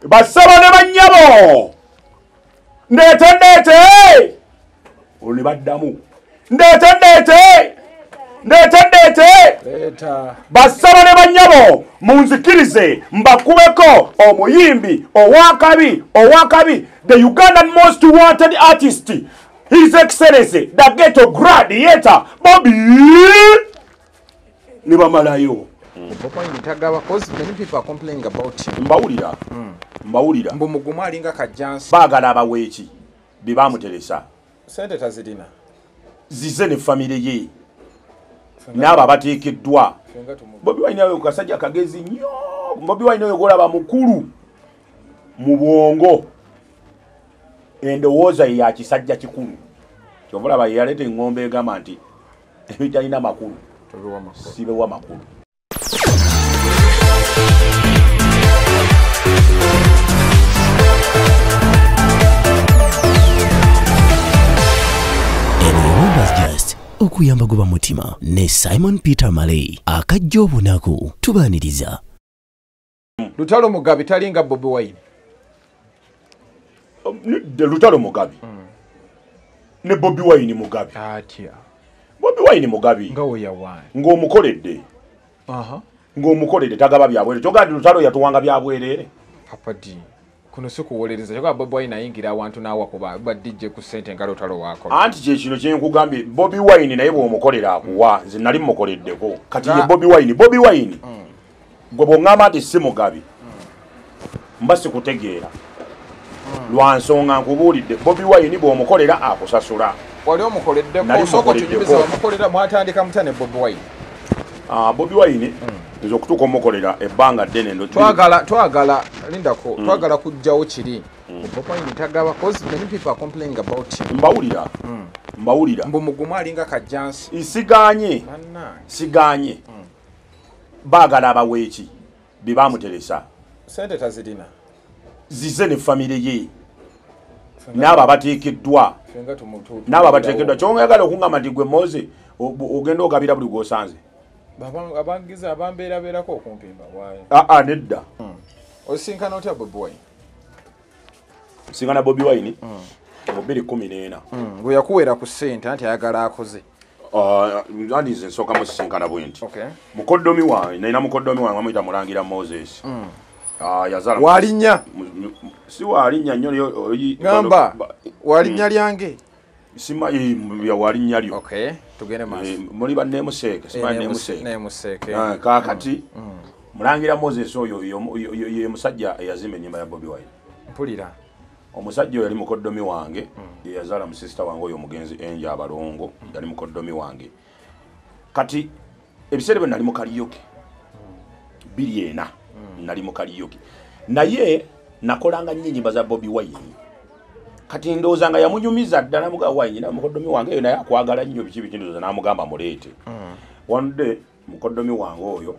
Basaba ne bannyabo. Ndeete ndeete. Olwo ne baddamu. Ndeete ndeete. Ndeete ndeete. Basaba ne bannyabo munzikirize mbakubeko omuyimbi owakabi owakabi, the Ugandan most wanted artist, His Excellency the Ghetto Gladiator Bobi. Ne bamalayo. Mbawulira. Mbawulira. Mbu mugumu alinga kajansi. Baagala abaweeki be bamuteresa. Sente tazirina. Zize ne famire ye. N'abo abateekeddwa. Bobi Wine oyo kasajja kagezi nnyo. Bobi Wine oyo golaba mukulu mu bwongo. Endowooza ye ya kisajja kikulu. Kyova olaba ye yaleeta eng'ombe egamba nti ebitalina makulu sibewa makulu. Just okuyamba guba mutima ne Simon Peter Malay akajja obunaku tubaniriza. Lutalo Mugabi talinga Bobi Wine. Lutalo Mugabi ne Bobi Wine Mugabi. Atya. Bobi Wine Mugabi nga oya ng'omukoledde. Ng'omukoledde tagaba byabwerere. Kyogamba Lutalo yatuwanga byabwerere. Papa D. Kuno si kuwolereza kyokka Bobi Wine ayingira awantu n'awakuba ba DJ ku ssente nga Lutalo waakola. Anti kye kino kye nkugambye, Bobi Wine naye bw'omukolera akuwa, nze nali mmukoleddeko. Kati ye Bobi Wine, Bobi Wine gwe bw'oŋŋamba nti si Mugabi, mba sikutegeera. Lwa nsonga nkubuulidde, Bobi Wine bw'omukolera akusasula. Wali omukoleddeko, osooka otunyumize wamukolera, mwatandika mutya ne Bobi Wine? Bobi Wine nze okutuuka omukolera ebbanga ddene. Twagala lindako, twagala kujjawo kiri. Bobi Wine tagaba cause many people are complaining about him. Mbawulira. Mbawulira. Mbu mugumu alinga kajansi. Siganye. Siganye. Baagala abaweeki be bamuteresa. Sente tazirina. Zize ne famire ye. N'abo abateekeddwa. N'abo abateekeddwa. Ky'oyagala okungamba nti gwe Mose ogenda ogabira buli gw'osanze. Abangiza abambeerabeerako okumpimba waayo. Nedda. Osinkana otya Bobi Wine? Sinkana Bobi Wine mu 2014. Gwe yakuweera ku ssente anti ayagala akoze. Anti nze nsooka musisinkana bwe nti. Mukoddomi wange, nalina mukoddomi wange bamuyita Mulangira Moses. Yazaala. Walinnya? Si walinnya nnyo. Ngamba walinnya lyange? Simanyi walinnya lyo. Okay, tugende maaso. Muli banneemuseeke, simanyi Neemuseeke. Neemuseeke. Kaakati Mulangira Moses oyo ye musajja eyazimba ennyumba ya Bobi Wine. Mpulira. Omusajja oyo yali mukoddomi wange, ye yazaala musisita wange oyo omugenzi Enja Abalongo, yali mukoddomi wange. Kati ebiseera byo nali mu karaoke. 2004 nali mu karaoke. Naye nakolanga nnyo ennyimba za Bobi Wine. Kati ndowooza nga yamunyumiza ddala muga Wine na mukoddomi wange oyo naye akwagala nnyo biki biki ndowooza n'amugamba muleete. One day mukoddomi wange oyo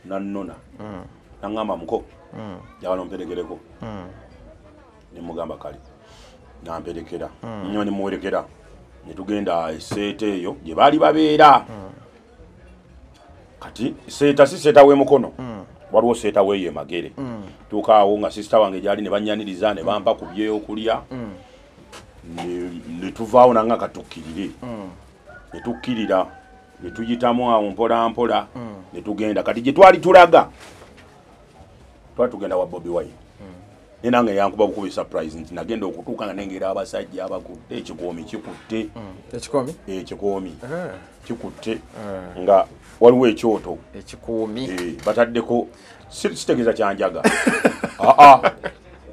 nannona. Nangamba muko. Njagala omperekereko. Ne mugamba kale. Namperekera. Nnyo ne muwerekera. Ne tugenda eseeta eyo gye baali babeera. Kati seeta si seeta w'emukono. Waliwo seeta weeyo Magere. Tuukaawo nga sisita wange gyali ne bannyaniriza ne bampa ku byokulya. Ne tuvaawo nanga katukkirire. Ne tukkirira. Ne tuyitamu awo mpola mpola. Ne tugenda. Kati gye twali tulaga. Twali tugenda wa Bobi Wine. Ne nange yankuba bukubi surprise nti nagenda okutuuka nga nengera abasajja abakutte ekikoomi kikutte. Ekikoomi? Ekikoomi. Kikutte. Nga waliwo ekyoto. Ekikoomi. Bataddeko sitegeeza kyanjaga.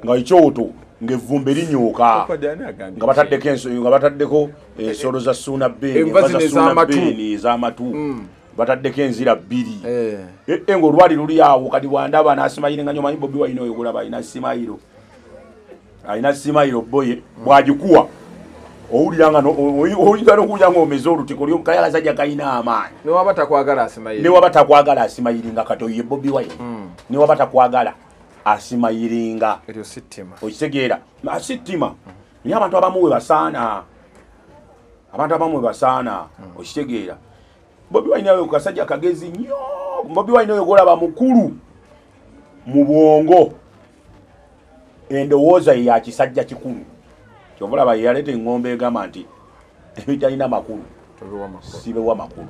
Nga ekyoto ng'evvumbe linyooka. Nga bataddeko nga bataddeko ensolo za Ssuuna Ben, enva zino ez'amatu. Bataddeko enzira bbiri. Ng'olwali luli awo kati bw'andaba n'asimayire nga nnyo manyi Bobi Wine oyo gulaba alina simayiro. Alina simayiro boye bw'agikuwa. Owulira nga oyinza n'okuwulira ng'omeze olutiko kale akasajja kalina amaanyi. Ne waba takwagala asimayire. Ne waba takwagala asimayiringa kati oyo ye Bobi Wine. Ne waba takwagala asimayiringa. Eryo si ttima. Okitegeera? Si ttima. Naye abantu abamu we basaana. Abantu abamu we basaana. Okitegeera? Bobi Wine oyo kasajja kagezi nnyo. Bobi Wine oyo golaba mukulu Mu bwongo endowooza ye ya kisajja kikulu. Kyova olaba yaleeta eŋŋombe egamba nti ebitalina makulu sibewa makulu.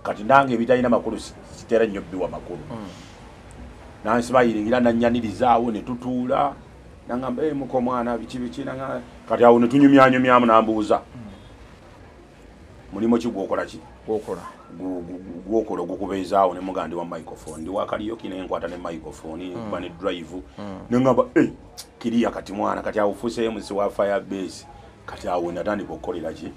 Kati nange ebitalina makulu sitera nnyo biwa makulu. Nansibayiringira nannyaniriza ne tutuula nangamba muko mwana biki biki kati awo ne tunyumyanyumyamu nambuuza mulimu ki gwokola ki gwokola ogukubeezaawo ne mugandi wa microphone ndi wa karaoke ne nkwata ne microphone kuba ne drive ne ngamba kiriya kati mwana kati awo ofuuse MC wa Firebase. Kati awo natandika okukolera ki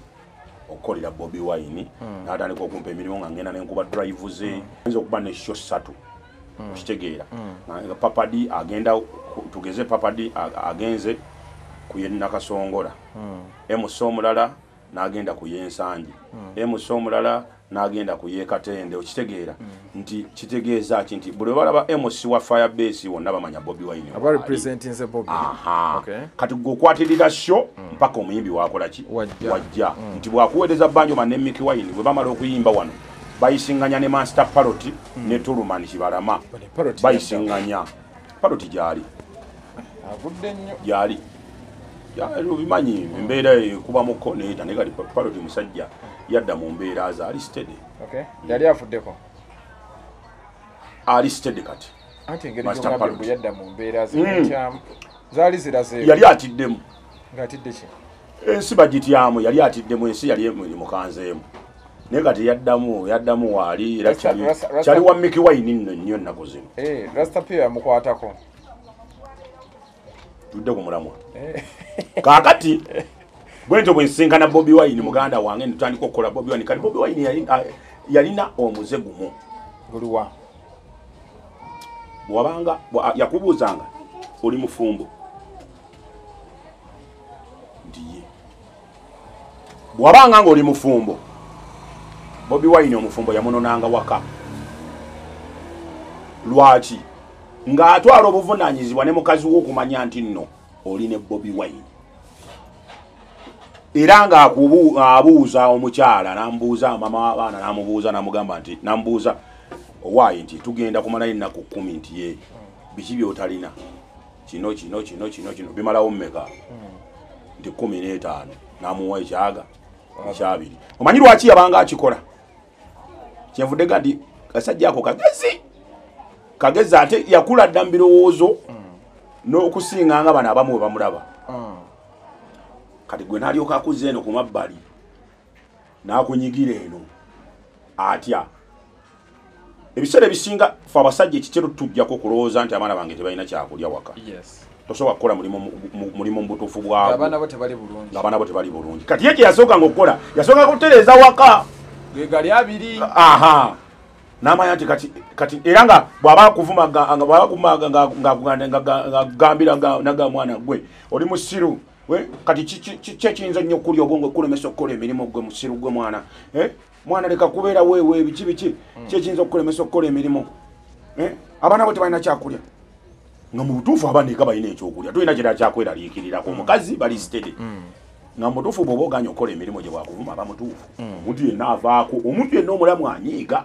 okukolera Bobi Wine natandika okumpa emirimu nga ngenda nenkuba drive ze nza okuba ne show ssatu okitegeera. Papa D agenda tugeze Papa D agenze ku ye Nakasongola MC omulala n'agenda ku y'Ensangi MC omulala n'agenda ku y'e Katende okitegeera. Nti kitegeeza ki nti buli balaba MC wa Firebase wonna bamanya Bobi Wine aba representing Bobi. Kati gwe okwatirira show mpaka omuyimbi wakola ki wajja. Nti bw'akuweereza Banjo ne Mickey Wine bwe bamala okuyimba wano bayisinganya ne Master Parrot ne Tuluman Kibalama bayisinganya. Parrot gyali agudde nnyo gyali obimanyi embeera ekuba muko neeta naye kati Parrot musajja yadda mu mbeera ze ali steady. Yali afuddeko ali steady kati anti engeri gy'ogambye yadda mu mbeera ze zaali ziraze yali atiddemu ng'atidde ki ensi bagityamu yali atiddemu ensi yali mukanzeemu naye kati yaddamu waali era kyali wa Mickey Wine nno nnyo ennaku zino. Rasta P yamukwatako tudde ku mulamwa. Kaakati bwentyo bwe nsinkana Bobi Wine muganda wange ntutandika okukola Bobi Wine. Kati Bobi Wine yalina omuze gumu guliwa bw'abanga yakubuuzanga oli mufumbo nti ye bw'abanga ng'oli mufumbo Bobi Wine omufumbo yamunonanga waka. Lwaki? Ng'atwala obuvunaanyizibwa ne mukazi we okumanya nti nno oli ne Bobi Wine. Era ng'abuuza omukyala n'amubuuza mama w'abaana n'amubuuza n'amugamba nti n'amubuuza owaayi nti tugenda kumalayo ennaku 10 nti ye biki by'otalina kino kino kino kino kino bimalawo mmeka nti 15 n'amuwa ekyaga ekyabiri. Omanyi lwaki yabanga akikola? Kyenvudde ga nti kasajja ako kagezi kagezi ate yakula dda mu birowoozo n'okusinga nga bano abamu bwe bamulaba. Kati gwe n'alyoka akuzza eno ku mabbali n'akunyigira eno atya. Ebiseera ebisinga ffe abasajja ekitero tujjako okulowooza nti abaana bange tebalina kyakulya waka. Tosobola kukola mulimu mu butuufu bwabwe abaana bo tebali bulungi. Abaana bo tebali bulungi. Kati ye kye yasookanga okukola yasooka kutereeza waka ge gali abiri. N'amanya nti kati era nga bw'aba akuvuma ng'agambira naga mwana gwe oli musiru kati ki ekiyinza nnyo okulya obwongo okulemesa okukola emirimu gwe musiru gwe mwana mwana leka kubeera weewe biki biki ki ekiyinza okukulemesa okukola emirimu abaana bo tebalina kyakulya nga mu butuufu abaana eka balina ekyokulya tolina kirala kyakweraliikirirako omukazi bali steady nga mu butuufu bw'oba ogaanye okukola emirimu gye bwakuvuma aba mutuufu. Omuntu yenna avaako omuntu yenna omulamu anyiiga.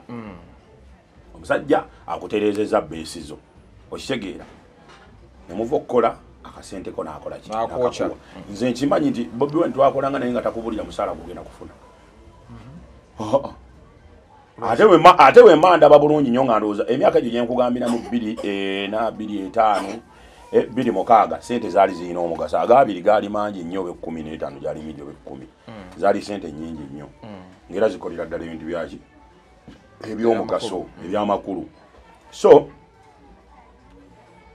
Omusajja akutereezezza beesizo okitegeera ne muva okukola akasente ko n'akola ki n'akookya. Nze nkimanyi nti Bobi Wine twakolanga naye nga takubulira musaala gugenda kufuna. Ate wemma ndaba bulungi nnyo nga ndowooza emyaka egyo gye nkugambiramu 2004 2005 2006 sente zaali zirina omugaso. Agabiri gaali mangi nnyo oba 15 gyali mingi oba 10 zaali sente nnyingi nnyo ng'era zikolera ddala ebintu byaki ebyomugaso ebyamakulu. So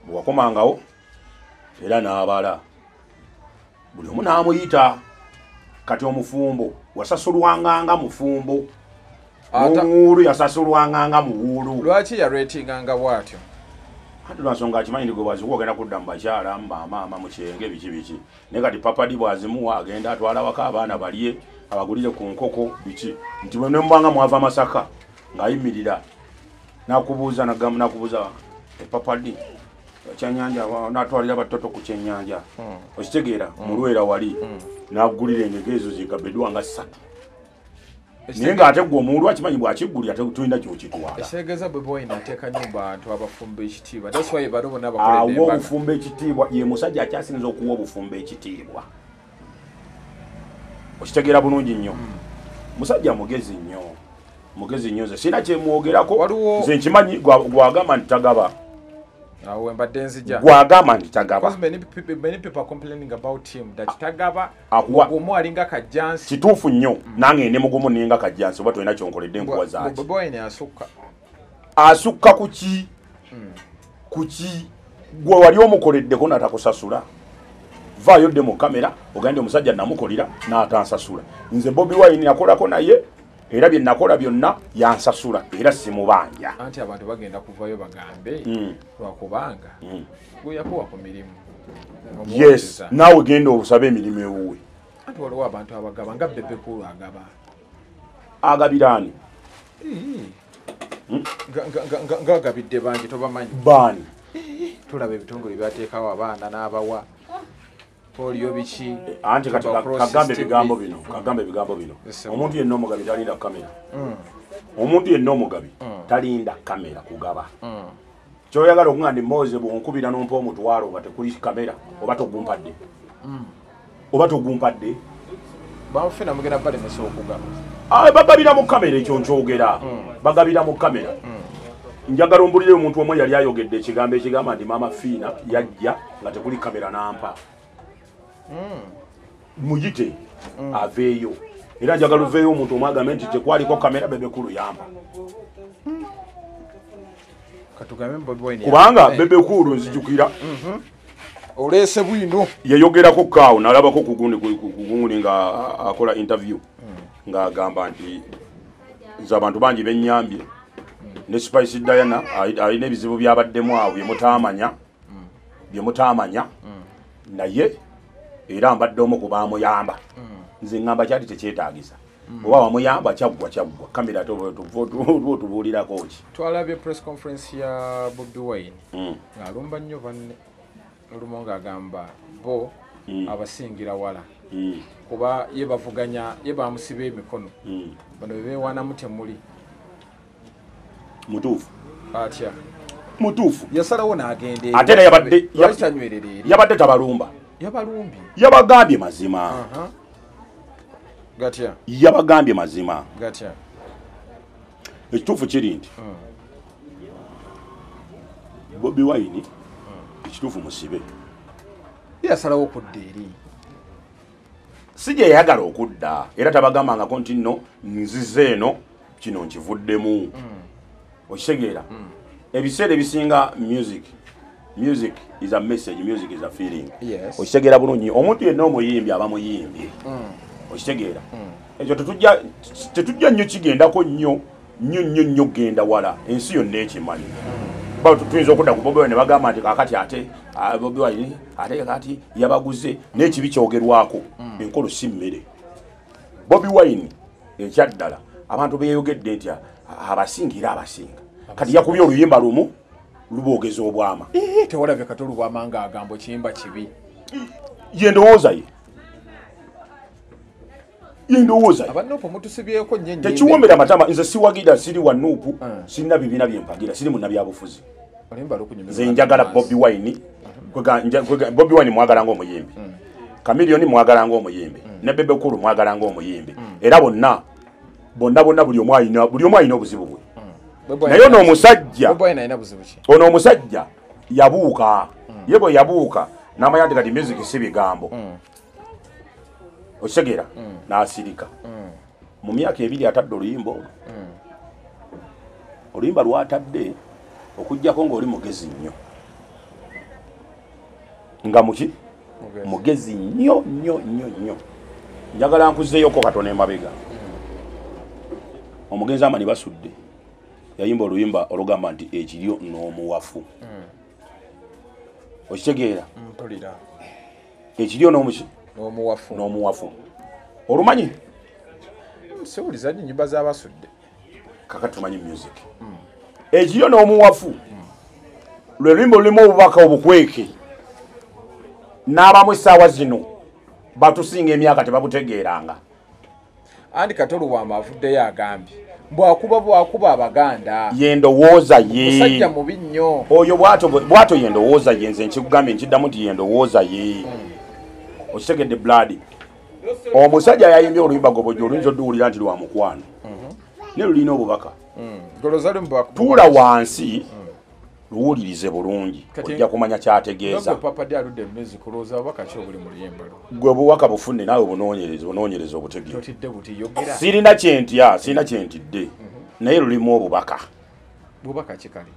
bwe wakomangawo era n'abala buli omu n'amuyita. Kati omufumbo wasasulwanganga mufumbo omuwuulu yasasulwanganga muwuulu. Lwaki yareetinganga bw'atyo? Anti lwansonga akimanyi nti gwe bwazikuwa ogenda kudda mu bakyala mu bamaama mu kyenge biki biki naye kati Papa D bw'azimuwa agenda atwala waka abaana balye abagulire ku nkoko biki nti bwe nemubanga mwava Masaka ng'ayimirira n'akubuuza n'akubuuza Papa D kyannyanja n'atwalira batoto ku kyennyanja okitegeera mulwera wali n'agulira engege ezo zikabedwa nga 3 Naye ng'ate gwe omuntu akimanyi bw'akiggulira tulina ky'okitwala. Ekitegeeza Bobi Wine ateeka nnyo mu bantu abafumba ekitiibwa. That's why bano bonna bakoledde embaga. Awa obufumba ekitiibwa, ye musajja akyasinza okuwa obufumba ekitiibwa. Okitegeera bulungi nnyo. Musajja mugezi nnyo. Mugezi nnyo nze sirina kye mwogerako. Nze nkimanyi gwagamba nti tagaba. Awo mbadde nzija. Gwagamba nti tagaba. Because many people are complaining about him that tagaba mugumu alinga kajjansi. Kituufu nnyo. Nange ndi mugumu ninga kajjansi oba tolina kyonkoledde nkuwa zaaki. Bobi Wine asukka. Asukka ku ki? Ku ki? Gwe wali omukoleddeko n'atakusasula. Vaayo dde mu kamera ogende omusajja namukolera n'atansasula. Nze Bobi Wine nakolako naye era bye nakola byonna yansasula era simubanja. Anti abantu bagenda kuvayo bagambe lwakubanga gwe yakuwa ku mirimu. Yes, naawe genda obusabe emirimu ewuwe. Anti waliwo abantu abagaba nga Bebe Cool agaba. Agabiraani? Ng'agabidde bangi tobamanyi. Baani? Tulaba ebitongole byateekawo abaana n'abawa. Polio biki. Anti kati kagambe ebigambo bino, kagambe ebigambo bino. Omuntu yenna omugabi talinda kamera. Omuntu yenna omugabi talinda kamera kugaba. Kyoyagala okuŋŋamba ndi Mose bw'onkubira n'ompa omutwalo oba tekuli kamera oba togumpadde. Oba togumpadde. Bamufina mugenda balemesa okugaba. Bagabira mu kamera ekyo nkyogera. Bagabira mu kamera. Njagala ombulire omuntu omu yali ayogedde ekigambo ekigamba nti Maama Fiina yajja nga tekuli kamera n'ampa. Muyite aveeyo. Era njagala oveeyo omuntu omwagambe nti tekwaliko kamera Bebe Cool yampa. Kubanga Bebe Cool nzijukira oleese bwino yayogerako kaawo nalabako kugundi nga akola interview ng'agamba nti nze abantu bangi bennyambye ne Spice Diana alina ebizibu byabaddemu awo bye mutaamanya naye era mbadde omu ku baamuyamba. Nze ŋŋamba kyali tekyetaagisa. Oba wamuyamba kyaggwa kyaggwa kamera ate otubuulirako ki? Twalabye press conference ya Bobi Wine ng'alumba nnyo banne olumu ng'agamba bo abasingira wala kuba ye bavuganya ye bamusiba emikono bano bebeewanamu temuli. Mutuufu. Atya? Mutuufu. Yasalawo n'agenda. Ate era yabadde tanywerera eri. Yabadde tabalumba. Yabalumbye. Yabagambye mazima. Gatya? Yabagambye mazima. Gatya? Ekituufu kiri nti Bobi Wine ekituufu musibe. Yasalawo okudda eri. Si gye yayagala okudda era tabagambangako nti nno nzize eno kino nkivuddemu. Okitegeera? Ebiseera ebisinga music is a message, music is a feeling. Okitegeera bulungi omuntu yenna omuyimbi aba muyimbi. Okitegeera? Ekyo tetujja nnyo kigendako nnyo nnyo nnyo nnyo genda wala ensi yonna ekimanyi. Tuyinza okudda ku Bobi Wine ne bagamba nti kaakati ate Bobi Wine ate kati yabaguze n'ekibi kyogerwako enkolo si mmere. Bobi Wine ekyaddala abantu beeyogedde nti abasinga era abasinga. Kati yakubye oluyimba lumu luboogeza obwama. Tewalabye Kato Lubwama ng'agamba ekiyimba kibi. Ye ndowooza ye. Ye ndowooza ye. Aba NUP mutusibyeko nnyo ennyimba. Tekiwoomera matama nze siwagira siri wa NUP sirina bibiina bye mpagira siri munnabyabufuzi. Nze njagala Bobi Wine Bobi Wine mwagala ng'omuyimbi. Chameleone mwagala ng'omuyimbi. Ne Bebe Cool mwagala ng'omuyimbi. Era bonna bonna bonna buli omu alina obuzibu bwe. Naye ono omusajja ono omusajja yabuuka. Ye bwe yabuuka n'amanya nti kati music si bigambo. Okitegeera? N'asirika. Mu myaka 2 atadde oluyimba olwo. Oluyimba lw'atadde okuggyako ng'oli mugezi nnyo. Nga muki? Mugezi nnyo nnyo nnyo nnyo. Njagala nkuzeeyoko katono emabega. Omugenzi Amani Basudde yayimba oluyimba olugamba nti ekiryo n'omuwafu. Okitegeera? Mpulira. Ekiryo n'omuki? N'omuwafu. N'omuwafu. Olumanyi? Siwuliza nnyo ennyimba z'Abasudde. Kakati tumanyi music. Ekiryo n'omuwafu lwe luyimba olulimu obubaka obukweke n'abamu essaawa zino batusinga emyaka tebabutegeeranga. Andi Katolu Wama avuddeyo agambye bwakuba Abaganda. Yendowooza ye. Musajja mubi nnyo. Oyo bwato yendowooza ye, nze nkikugambye nkiddamu nti yendowooza ye. Okitegedde blood. Omusajja yayimbye oluyimba Gobojjo oluyinza odduwulira nti lwa mukwano. Ne lulina obubaka. Tuula wansi luwulirize bulungi ojja kumanya kyategeeza. Gwe bubaka bufune naawe bunoonyereze obutegeere. Sirina kyentya, sirina kyentidde. Naye lulimu obubaka. Bubaka ki kale?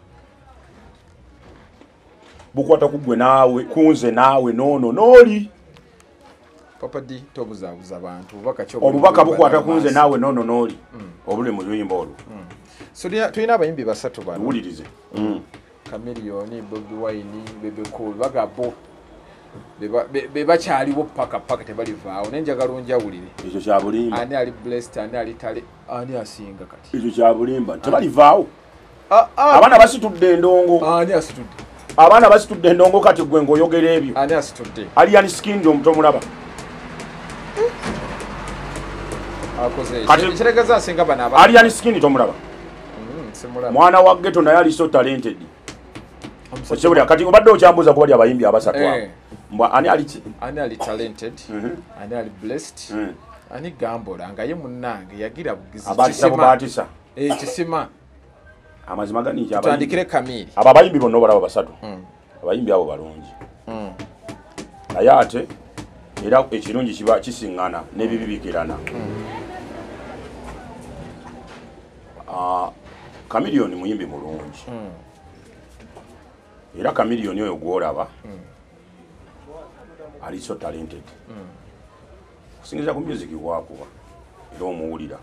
Bukwata ku ggwe naawe, kunze naawe noono n'oli. Papa D tobuzaabuza bantu. Obubaka bukwata kunze naawe noono n'oli. Obuli mu luyimba olwo. So tulina abayimbi basatu bano. Luwulirize. Chameleone, Bobi Wine, Bebe Cool, bagabo be bakyaliwo paka tebalivaawo. Naye njagala onjawulire. Ekyo kya bulimba. Ani ali blessed, ani ali tale, ani asinga kati? Ekyo kya bulimba. Tebalivaawo. Abaana basitudde endongo. Ani asitudde? Abaana basitudde endongo kati gwe ng'oyogera ebyo. Ani asitudde? Alien Skin omutomulaba. Akoze. Kiregeza asinga bano abaana. Alien Skin tomulaba. Mwana wa ghetto naye ali so talented. Okyebulya kati obadde okyambuuza kuba abayimbi abasatu abo. Mbwa ani ali ki? Ani ali talented? Ani ali blessed? Ani gambola nga ye munnange yagira bugizi. Abatisa bubatisa. Kisima. Amazima gani nti abayimbi. Tutandikire Kamili. Abo abayimbi bonna obalaba basatu. Abayimbi abo balungi. Naye ate era ekirungi kiba kisiŋŋana n'ebibi bikirana. Chameleone muyimbi mulungi. Era Chameleone oyo gw'olaba ali so talented. Kusinziira ku music gwakuba era omuwulira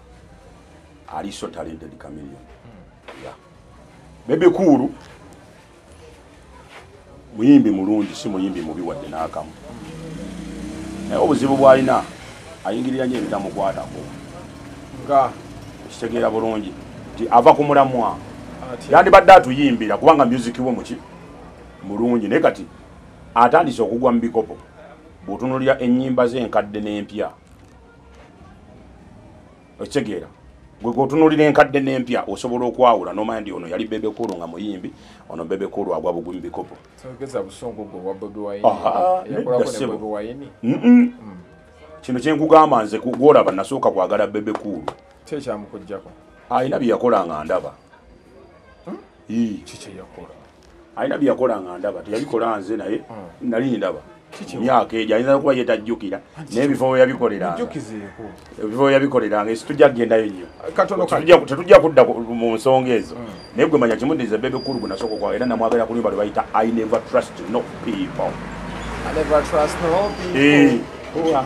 ali so talented Chameleone. Yeah. Bebe Cool muyimbi mulungi, si muyimbi mubi wadde n'akamu. Naye obuzibu bw'alina ayingirira nnyo ebitamukwatako. Nga okitegeera bulungi nti ava ku mulamwa. Yandibadde atuyimbira kubanga music we muki mulungi, naye kati atandise okugwa mu bikopo. Bw'otunuulira ennyimba ze enkadde n'empya, okitegeera gwe gw'otunuulira enkadde n'empya osobola okwawula n'omanya nti ono yali Bebe Cool nga muyimbi, ono Bebe Cool agwa bugwi mu bikopo. Togeza busungu gwe wa Bobi Wine. Yakolako ne Bobi Wine. Kino kye nkugamba nze gw'olaba nasooka kwagala Bebe Cool. Ki ekyamukuggyako? Alina bye yakola nga ndaba. Ki kye yakola? Alina bye yakola nga ndaba, teyabikola nze naye nali ndaba. Myaka egyo ayinza okuba yetajjukira n'ebifo we yabikoleranga. Ebifo we yabikoleranga esi tujja kugendayo nnyo. Tetujja kudda mu nsonga ezo. Naye gwe manya kimu nti Bebe Cool gwe nasooka okwagala era namwagala ku luyimba lwe bayita I never trust no people. I never trust no people.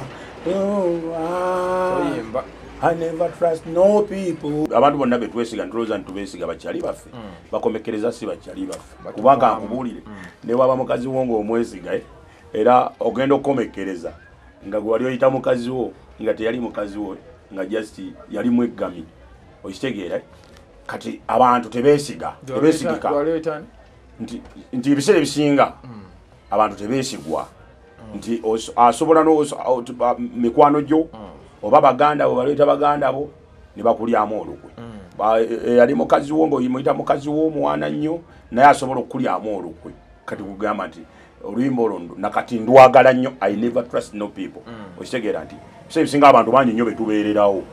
I never trust no people. Abantu bonna be twesiga ntulowooza nti tubeesiga bakyali baffe. Bakomekereza si bakyali baffe. Kubanga nkubuulire ne waba mukazi wo ng'omwesiga era ogenda okukomekereza nga gwe wali oyita mukazi wo nga teyali mukazi wo nga just yali mweggami. Okitegeera? Kati abantu tebeesiga, tebeesigika. Nti ebiseera ebisinga abantu tebeesigwa. Nti asobola mikwano gyo oba baganda bo baleeta baganda bo ne bakulyamu olukwe. Yali mukazi wo ng'omuyita mukazi wo omwana nnyo naye asobola okukulyamu olukwe. Kati kugamba nti oluyimba olwo nakati ndwagala nnyo I never trust no people. Okitegeera nti ebiseera ebisinga abantu bangi nnyo betubeererawo.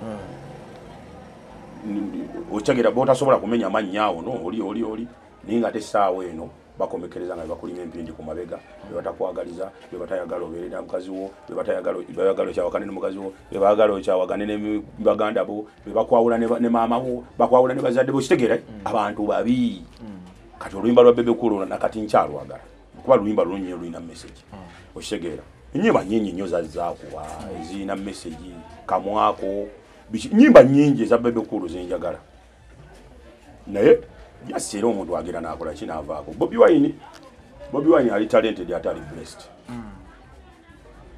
Okitegeera b'otasobola kumenya mannya awo no oli naye nga ate essaawa eno bakomekereza nga bakulima empindi ku mabega, be batakwagaliza, be batayagala obeerera mukazi wo, be batayagala okyawakane ne mukazi wo, be baagala okyawagane ne baganda bo, be bakwawula ne maama wo, bakwawula ne bazadde bo. Okitegeera abantu babi. Kati oluyimba lwa Bebe Cool nakati nkyalwagala kuba luyimba lulungi nnyo lulina message. Okitegeera ennyimba nnyingi nnyo zazaakuba ezirina message, kamwako, nnyimba nnyingi eza Bebe Cool zenjagala. Naye just era omuntu agenda n'akola ki n'avaako. Bobi Wine ali talented ate ali blessed.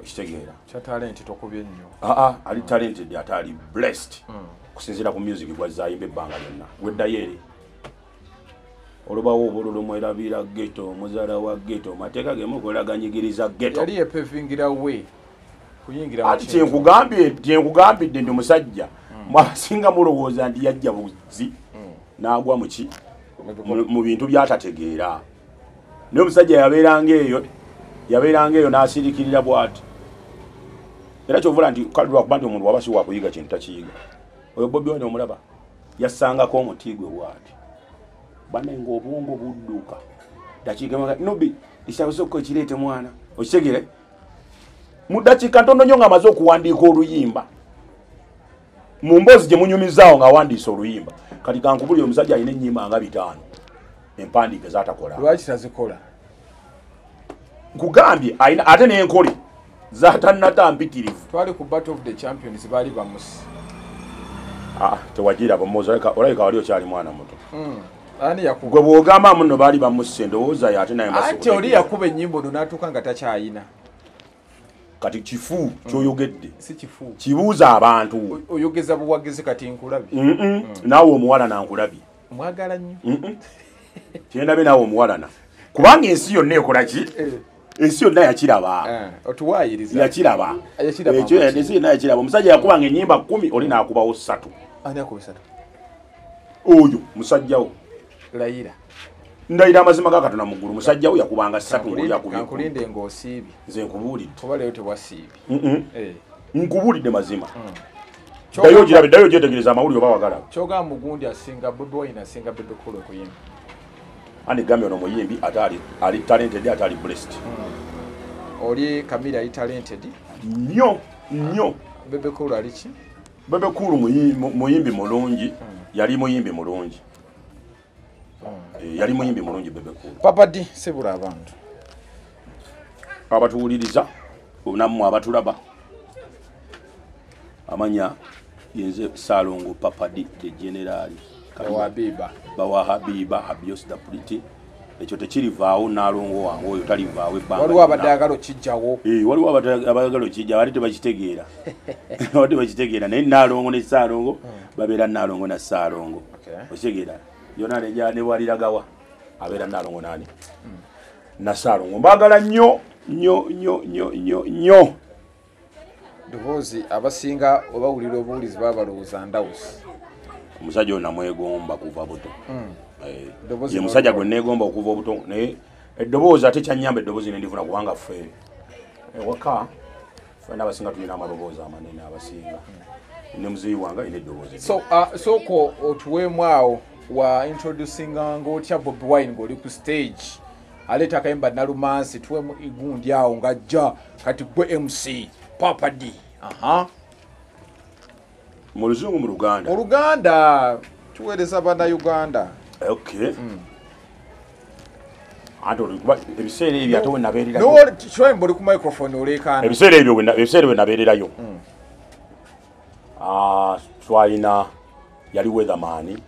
Okitegeera kya talent tokubye nnyo. Ali talented ate ali blessed. Kusinziira ku music gw'azayimba ebbanga lyonna. Weddayo eri olubawo obululu mwerabira ghetto, muzaala wa ghetto, mateeka ge mukola ganyigiriza ghetto. Yali yepevingira we kuyingira mu Ati kyenkugambye, kyenkugambidde ndi musajja Mwasinga mulowooza nti yajja buzi n'agwa muki mu bintu byatategeera. Naye omusajja yabeeranga eyo n'asirikirira bw'ati. Era kyovula nti kale lwakuba nti omuntu waba si wakuyiga kintu takiyiga. Oyo Bobi Wine omulaba yassangako omuti gwe bw'ati. Banne ng'obwongo budduka. Dakiika Nubi ekitabo kireete mwana. Okitegere? Mu ddakiika ntono nnyo ng'amaze okuwandiika oluyimba. Mu mboozi gye munyumizaawo ng'awandiise oluyimba. Kati kankubulire omusajja alina ennyimba nga 5 empandiike z'atakola. Lwaki tazikola? Nkugambye alina ate n'enkole z'atannata mpitirivu. Twali ku Battle of the Champions baali bamusi. Tewagiraba mmozi olabika wali okyali mwana muto. Ani yakuba? Gwe bw'ogamba muno baali bamusse ndowooza ye ate naye mbasa. Ate oli yakuba ennyimba ono n'atuuka nga takyayina. Kati kifu ky'oyogedde. Si kifu. Kibuuza abantu. Oyogeza buwagizi kati nkulabye. Naawe omuwala nankulabye. Mwagala nnyo. Kyendabe naawe omuwalana. Kubanga ensi yonna ekola ki? Ensi yonna yakiraba. Otuwaayiriza. Yakiraba. Ekyo ensi yonna yakiraba. Omusajja yakubanga ennyimba 10 oli n'akubawo 3. Ani akuba 3? Oyo musajjawo. Layira. Ndayira amazima ga Katonda mu ggulu. Musajja wo yakubanga 3 ng'oli yakubye. Kankulinde ng'osiibye. Nze nkubuulidde. Kuba leero tewasiibye. Nkubuulidde mazima. Ddayo ogirabe, ddayo ogyetegereza amawulire oba wagalaba. Ky'ogamba Mugundi asinga Bobi Wine asinga Bebe Cool okuyimba. Ani gambye ono muyimbi ate ali talented ate ali blessed. Oli Kamira ali talented. Nnyo nnyo. Bebe Cool ali ki? Bebe Cool muyimbi mulungi. Yali muyimbi mulungi. Yali muyimbi mulungi Bebe Cool. Papa D sebula abantu. Abatuwuliriza nammwe abatulaba. Amanya yenze Ssalongo Papa D the General. Bawa Bawa Habiba Habios the Pretty. Ekyo tekirivaawo Nalongo wange oyo talivaawo ebbanga. Waliwo abadde ayagala okijjawo. Waliwo abayagala okijja bali tebakitegeera. Bali tebakitegeera naye Nalongo ne Ssalongo babeera Nalongo na Ssalongo. Okitegeera? Yonna ne bwaliragawa abeera Nalongo nani? Na Ssalongo. Mbaagala nnyo nnyo nnyo nnyo nnyo nnyo. Ddoboozi abasinga obawulira obuwulizi baba balowooza Ndawusi. Omusajja ono namwegomba kuva buto. Ye musajja gwe neegomba okuva obuto naye eddoboozi ate kyannyamba eddoboozi ne ndifuna kubanga ffe ewaka ffenna abasinga tulina amaloboozi amanene abasinga. Ne muzeeyi wange alina eddoboozi. So sooko otuweemu awo wa introducinga ng'otya Bobi Wine ng'oli ku stage aleeta akayimba Nalumansi tuweemu igundi awo ng'ajja kati gwe MC Papa D. Mu Luzungu mu Luganda. Mu Luganda tuweereza Bannayuganda. Okay. Ate olikuba ebiseera ebyo ate we nabeererayo. No, kiwayi mboli ku microphone oleekaana. Ebiseera ebyo ebiseera we nabeererayo. Twalina yali Weatherman,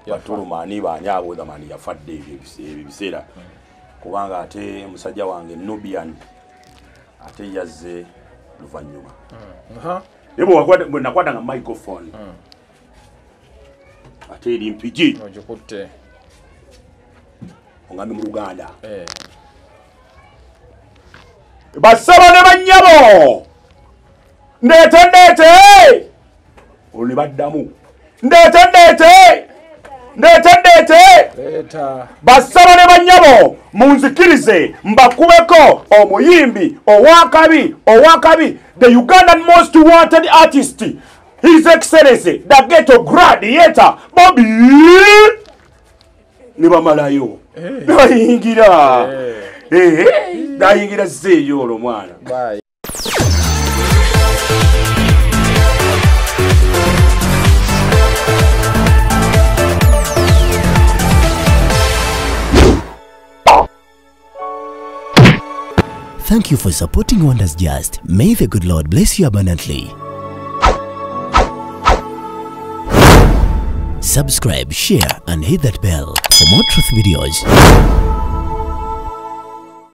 Batulumani baani abo Weatherman yafadde ebyo ebiseera. Kubanga ate musajja wange Nubian ate yazze luvannyuma. Naye bwe nakwatanga microphone ate eri mpigi. Ogikutte. Ongambe mu Luganda. Basaba ne bannyabo. Ndeete ndeete. Olwo ne baddamu. Ndeete ndeete. Ndeete ndeete. Basaba ne bannyabo munzikirize mbakubeko omuyimbi owakabi owakabi the Ugandan most wanted artist, His Excellency the Ghetto Gladiator Bobi. Ne bamalayo. Ne bayingira. Dayingira zeeyo olwo mwana. Bye. Thank you for supporting Wonders Just. May the good Lord bless you abundantly. Subscribe, share, and hit that bell for more truth videos.